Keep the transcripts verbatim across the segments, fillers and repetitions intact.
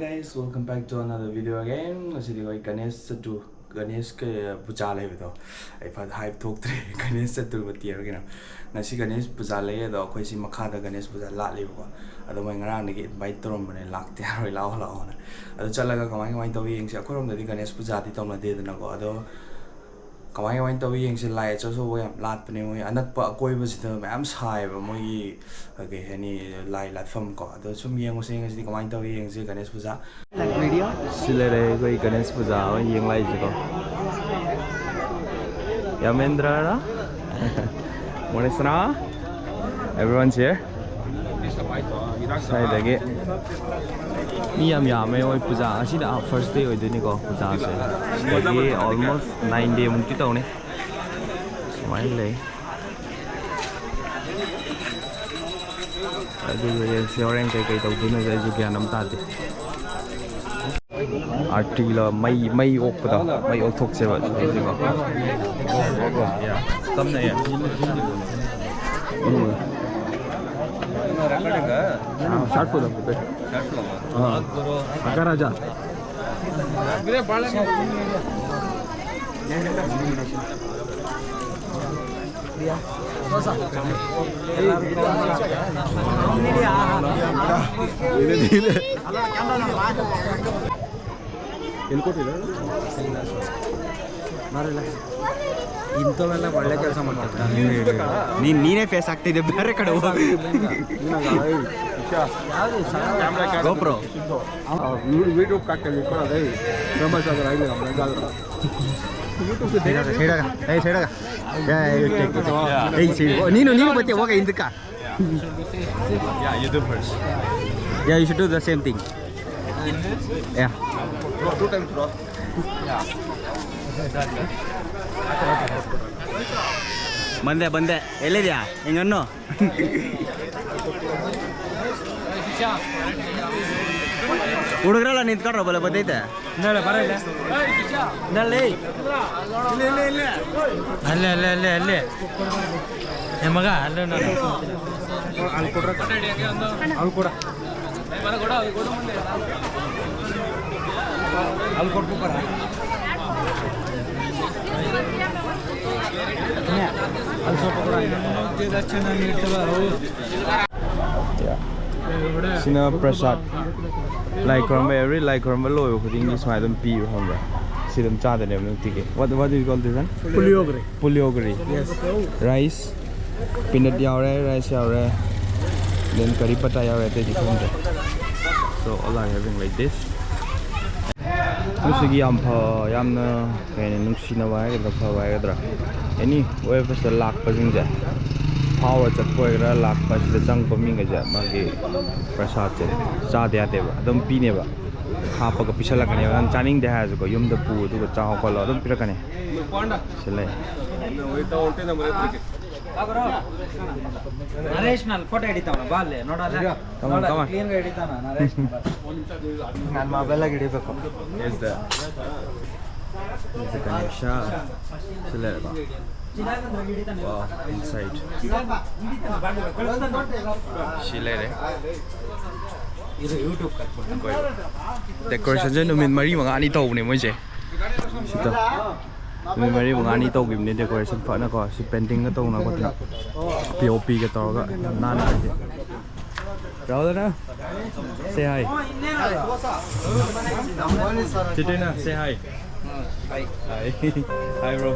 Guys, welcome back to another video again. ꯉꯁꯤꯗꯤ ꯑꯩꯈꯣꯏ ꯒꯅꯦꯁ ꯆꯇꯨ ꯒꯅꯦꯁ ꯄꯨꯖꯥ ꯂꯩꯕꯗꯣ ꯑꯩ ꯐꯖ ꯍꯥꯏꯕ ꯊꯣꯛꯇ꯭ꯔꯦ꯫ ꯒꯅꯦꯁ ꯆꯇꯨꯔꯄꯇꯤ ꯍꯥꯏꯕ ꯀꯩꯅꯣ꯫ ꯉꯁꯤ ꯒꯅꯦꯁ ꯄꯨꯖꯥ ꯂꯩ, ꯑꯗꯣ ꯑꯩꯈꯣꯏ ꯁꯤ ꯃꯈꯥꯗ ꯒꯅꯦꯁ ꯄꯨꯖꯥ ꯂꯥꯠꯂꯤꯕꯀꯣ꯫ ꯑꯗꯣ ꯃꯣꯏ ꯉꯔꯥꯡꯗꯒꯤ ꯏꯟꯚꯥꯏꯠ ꯇꯧꯔꯝꯕꯅꯦ, ꯂꯥꯛꯇꯦ ꯌꯥꯔꯣꯏ, ꯂꯥꯛꯑꯣ ꯂꯥꯛꯑꯣꯅ꯫ ꯑꯗꯣ ꯆꯠꯂꯒ ꯀꯃꯥꯏ ꯀꯃꯥꯏꯅ ꯇꯧꯋꯤ ꯌꯦꯡꯁꯦ꯫ ꯑꯩꯈꯣꯏꯔꯣꯝꯗꯗꯤ ꯒꯅꯦꯁ ꯄꯨꯖꯥꯗꯤ ꯇꯧꯅꯗꯦꯗꯅꯀꯣ꯫ ꯑꯗꯣ ꯀꯃꯥꯏ ꯀꯃꯥꯏꯅ ꯇꯧꯋꯤ ꯌꯦꯡꯁꯦ꯫ ꯂꯥꯏ ꯑꯆꯧ ꯑꯆꯧꯕ ꯌꯥꯝ ꯂꯥꯠꯄꯅꯦ ꯃꯣꯏ ꯑꯅꯛꯄ ꯑꯀꯣꯏꯕꯁꯤꯗ ꯃꯌꯥꯝ ꯁꯥꯏꯌꯦꯕ ꯃꯣꯏꯒꯤ, ꯀꯩ ꯍꯥꯏꯅꯤ, ꯂꯥꯏ ꯂꯥꯠꯐꯝ ꯀꯣ꯫ ꯑꯗꯣ ꯁꯨꯝ ꯌꯦꯡꯉꯨꯁꯦ ꯉꯁꯤꯗꯤ ꯀꯃꯥꯏꯅ ꯇꯧꯋꯤ ꯌꯦꯡꯁꯦ ꯒꯅꯦꯁ ꯄꯨꯖꯥ꯫ ꯁꯤ ꯂꯩꯔꯦ ꯑꯩꯈꯣꯏ ꯒꯅꯦꯁ ꯄꯨꯖꯥ ꯑꯃ ꯌꯦꯡ ꯂꯥꯛꯏꯁꯦꯀꯣ꯫ ꯌꯥꯃꯦꯟꯗ꯭ꯔꯔ ꯃꯣꯅꯦꯁꯅꯥ, everyone's here꯫ ꯁ꯭ꯋꯥꯏꯗꯒꯤ ꯃꯤ ꯌꯥꯝ ꯌꯥꯝꯃꯦ꯫ ꯃꯣꯏ ꯄꯨꯖꯥ ꯉꯁꯤꯅ ꯐꯥꯔꯁ ꯗꯦ ꯑꯣꯏꯗꯣꯏꯅꯤꯀꯣ ꯄꯨꯖꯥꯁꯦ꯫ ꯁꯤꯗꯒꯤ ꯑꯣꯜꯃꯣꯁ ꯅꯥꯏꯟ ꯗꯦ ꯃꯨꯛꯇꯤ ꯇꯧꯅꯤ꯫ ꯁꯨꯃꯥꯏꯅ ꯂꯩ꯫ ꯑꯗꯨꯒ ꯌꯦꯡꯁꯤ ꯍꯣꯔꯦꯟ ꯀꯩꯀꯩ ꯇꯧꯗꯣꯏꯅꯣꯁꯦ ꯑꯩꯁꯨ ꯒ꯭ꯌꯥꯟ ꯑꯃ ꯇꯥꯗꯦ꯫ ꯑꯥꯔꯇꯤꯂ ꯃꯩ, ꯃꯩ ꯑꯣꯛꯄꯗꯣ, ꯃꯩ ꯑꯣꯛꯊꯣꯛꯁꯦꯕ ꯁꯤꯗꯩꯁꯤꯀꯣ꯫ ꯀꯝꯅ ꯌꯥ꯫ ꯎꯝ꯫ हाँ, शॉर्ट फिल्म पे। हाँ। मकाराजा। ಇಂಥವೆಲ್ಲ ಒಳ್ಳೆ ಕೆಲಸ ಮಾಡ್ತಾರೆ. ನೀನ್, ನೀನೇ ಫೇಸ್ ಆಗ್ತಿದ್ದೆ ಬೇರೆ ಕಡೆ ಹೋಗಿ. ಗೋಪ್ರೋ. ಸೈಡಾಗ, ಸೈಡಾಗ, ಏ, ಸೈಡಾಗ. ಏ, ಏ, ಏ, ಏ, ಸೈಡ್. ಓ, ನೀನು, ನೀನು ಬತ್ತೆ ಹೋಗ ಹಿಂದಕ್ಕ. Yeah, you do first. Yeah, you should do the same thing. Yeah. Bro, two times, bro. ಬಂದೆ, ಬಂದೆ. ಎಲ್ಲಿದ್ಯಾ? ಹಿಂಗನ್ನು. ಹುಡುಗರೆಲ್ಲ ನಿಂತ್ಕೊಂಡ್ರ ಬಲ ಬತ್ತೈತೆ. ಅಲ್ಲೇ, ಅಲ್ಲೇ, ಅಲ್ಲೇ, ಅಲ್ಲೇ. ಏ ಮಗ, ಅಲ್ಲೇ ನೋಡು. ಅಲ್ಲಿ ಕೊಡ್ರ, ಅಲ್ಲಿ ಕೊಡ. Yeah. ꯁꯤꯅ ꯄ꯭ꯔꯁꯥꯗ꯫ ꯂꯥꯏ ꯈꯨꯔꯨꯝꯕ, every ꯂꯥꯏ ꯈꯨꯔꯨꯝꯕ ꯂꯣꯏꯕ ꯈꯨꯗꯤꯡꯒꯤ ꯁꯨꯃꯥꯏꯅ ꯑꯗꯨꯝ ꯄꯤꯕ, ꯈꯪꯕ꯭ꯔꯥ? ꯁꯤ ꯑꯗꯨꯝ ꯆꯥꯗꯣꯏꯅꯦꯕ ꯅꯨꯡꯇꯤꯒꯤ꯫ What, what do you call this one? Puliyogre. Puliyogre. Yes. Rice, peanut ꯌꯥꯎꯔꯦ, rice ꯌꯥꯎꯔꯦ, then curry patta ꯌꯥꯎꯔꯦ, ꯑꯇꯩꯗꯤ ꯈꯪꯗ꯭ꯔꯦ꯫ So all are having like this. ꯃꯣꯏꯁꯤꯒꯤ ꯌꯥꯝ ꯐ-, ꯌꯥꯝꯅ ꯀꯩ ꯍꯥꯏꯅꯤ, ꯅꯨꯡꯁꯤꯅꯕ ꯍꯥꯏꯒꯗ꯭ꯔꯥ, ꯐꯕ ꯍꯥꯏꯒꯗ꯭ꯔꯥ, ꯑꯦꯅꯤ ꯋꯦꯕꯁꯤꯗ ꯂꯥꯛꯄꯁꯤꯡꯁꯦ, ꯐꯥꯎꯔ ꯆꯠꯄ ꯑꯣꯏꯒꯦꯔꯥ, ꯂꯥꯛꯄ ꯁꯤꯗ ꯆꯪꯉꯛꯄ ꯃꯤꯈꯩꯁꯦ, ꯃꯥꯒꯤ ꯄ꯭ꯔꯁꯥꯗꯁꯦ ꯆꯥꯗ ꯌꯥꯗꯦꯕ, ꯑꯗꯨꯝ ꯄꯤꯅꯦꯕ, ꯍꯥꯞꯄꯒ ꯄꯤꯁꯜꯂꯛꯀꯅꯦꯕ꯫ ꯅꯪ ꯆꯥꯅꯤꯡꯗꯦ ꯍꯥꯏꯔꯁꯨꯀꯣ, ꯌꯨꯝꯗ ꯄꯨ ꯑꯗꯨꯒ ꯆꯥꯎ ꯈꯣꯠꯂꯣ, ꯑꯗꯨꯝ ꯄꯤꯔꯛꯀꯅꯤ꯫ ꯁꯤ ꯂꯩ꯫ ನರೇಶ್ ನಲ್ಲಿ ಫೋಟೋ ಹಿಡಿತಾವಣ, ಬಾ ಅಲ್ಲೇ ನೋಡಲ್ಲ. Come on, come on. Clean ಹಿಡಿತಾನ ನರೇಶ್. ನಾನು ಮೊಬೈಲ್ ಆಗಿ ಹಿಡಿಬೇಕು. Is the, is the Ganesha. ಸಿ ಲೇರೆ ಬಾ. Wow, inside. ಸಿ ಲೇರೆ. ಇದು YouTube cut. ಡೆಕೋರೇಷನ್ꯁꯦ ꯅꯨꯃꯤꯠ ꯃꯔꯤ ꯃꯉꯥꯅꯤ ꯇꯧꯕꯅꯦ ꯃꯣꯏꯁꯦ꯫ ꯁꯤꯗ ꯅꯨꯃꯤꯠ ꯃꯔꯤ ꯃꯉꯥꯅꯤ ꯇꯧꯈꯤꯕꯅꯦ ꯗꯦꯀꯣꯔꯦꯁꯟ ꯐꯖꯅꯀꯣ꯫ ꯁꯤ ꯄꯦꯟꯇꯤꯡꯒ ꯇꯧꯅ ꯈꯣꯠꯇꯅ, ꯄꯤ ꯑꯣ ꯄꯤꯒ ꯇꯧꯔꯒ ꯌꯥꯝ ꯅꯥꯟꯅ ꯂꯩꯁꯦ꯫ ꯔꯥꯍꯨꯜꯅ say hi. ꯆꯤꯇ꯭ꯔꯤꯅ say hi. Hi. Hi, bro.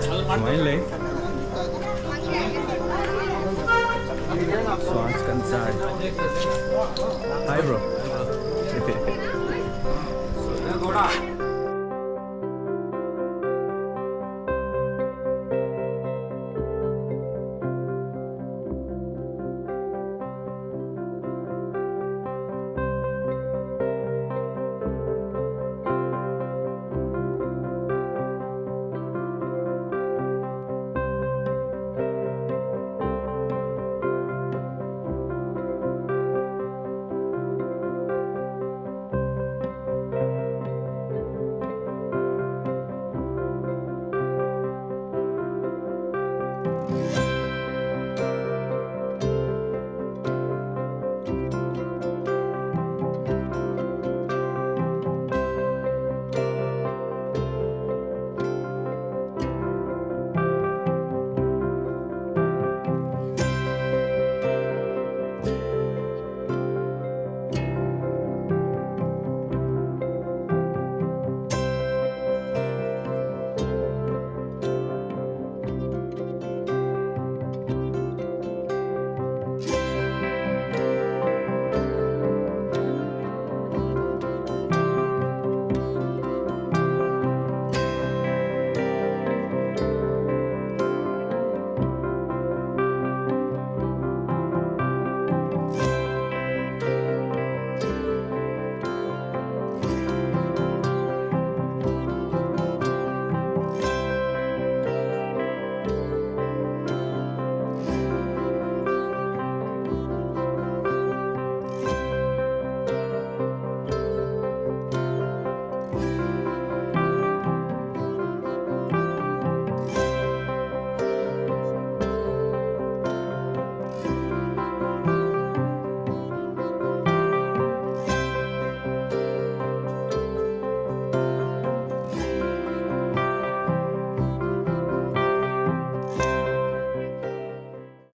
ꯁꯨꯃꯥꯏꯅ ꯂꯩ꯫ ꯁ꯭ꯋꯥꯁ ꯀꯟꯁꯥꯏ꯫ Hi, bro.